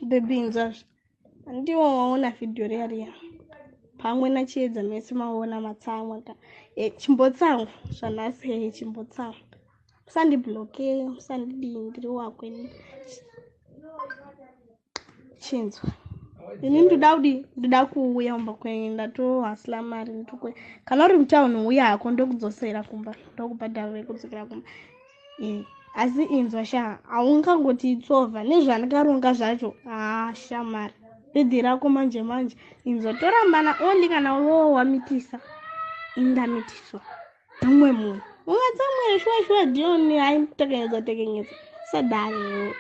Baby, inzwazve, handiwo waona vhidhiyo riya riya pamwe naChiedza mese maona matsamwa ka. Chimbotsamwa zvanhasi, hei, chimbotsamwa, musandibloke, musandidii, ndiri wako ini. Chinzwa, ini ndoda kudi, ndoda kuuya kumba kwenyu, ndatohasila mari ndikwe. Kana uri mutauni, uya hako, ndokudzosera kumba, ndokubhadhara rekudzokera kumba. Asi inzwa sha, haungangoti itsovha nezvandikaronga zvacho. Ha, shamari, bhedhi rako manje manje. Inzwa, torambana only kana wo wamitisa, indamitiswa mumwe munhu, ungatsamwere shuwa shuwa. Dioni aitekenyedza tekenyedza, sadaro.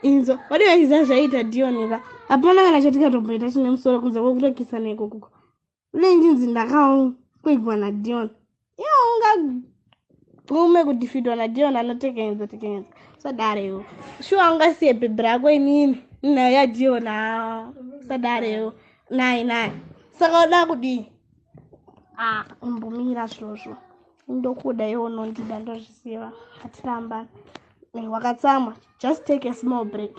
Inzwa, wadi vachiziva zvaita Dioni ka, hapana kana chatikatomboita chine musoro kunze kwekutokisana ikokoko. Une ndakakwigwa naDion, iwe ungabvume kudefeatwa naDion anotekenyedza tekenyedza? Sadarewo, shuwa, ungasiye bhebhi rako inini nayo yaDion? Ha, sadarewo, nai nai. Saka uda kudii? Ah, imbomira zvirozvo. Ndokuda, iwe unondida, ndozviziva, hatirambani. Wakatsamwa, just take a small break.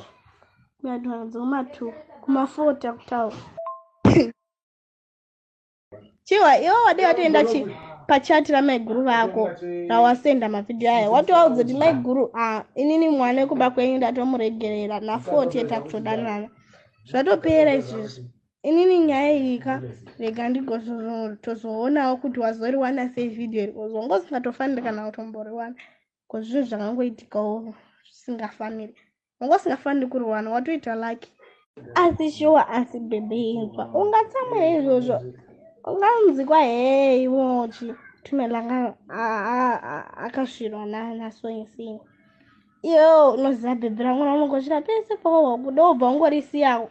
Kuyadwanza kuma-2, kuma-4 takutaura. Chiwa, iwe wadi watoenda chi pachati ramaiguru vako rawasenda mavhidhiyo aya, watovaudza kuti maiguru, ah, inini mwana wekuba kwenyu ndatomuregerera, na4 tiye takutodanana, zvatopera izvizvi. Inini nyaya iyi ka, rega ndigotozoonawo kuti wazoriwana sei vhidhiyo iri, kozonga usingatofaniri kana kutomboriwana, ko zvinhu zvakangoitikawo zvisingafaniri, wanga usingafaniri kuriwana, watoita lucky. Asi shuwa, asi baby, inzwa, ungatsamwira izvozvo? Unganzikwa hee, iwochi tumelanga akasvirwa nasoinsini. Iwe unoziva bhebhi rangu raunongosvira pese pawahwa wobva ungorisiya,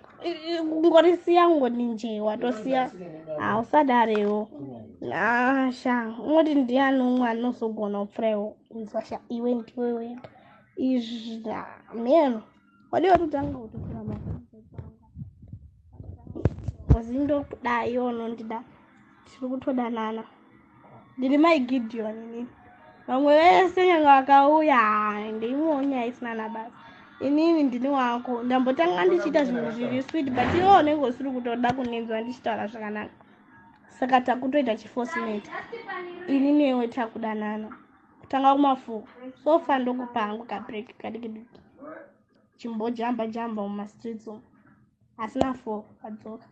ungorisiya, ungoninje watosiya. Hausadarewo asha, unoti ndiani umwe anozogona kupfuura? Inzwa sha, iwe ndiwe wega izvi mheno wadiwa totanga kutotora mazi. Ndokuda, iwe unondida, tiri kutodanana. Ndiri mai Gideon inini, vamwe vese nyange vakauya ndeimwewo nyaya isina nabasa. Inini ndini wako. Ndambotanga ndichiita zvinhu zviri sweet, but iwe unenge usiri kutoda kuninzwa ndichitaura zvakanaka, saka takutoita chiforcement. Ini newe takudanana kutanga kuma-4. So far ndokupa hangu kabreak kadiki diki, chimbojamba jamba mumastreets umu, asina 4 adzoka.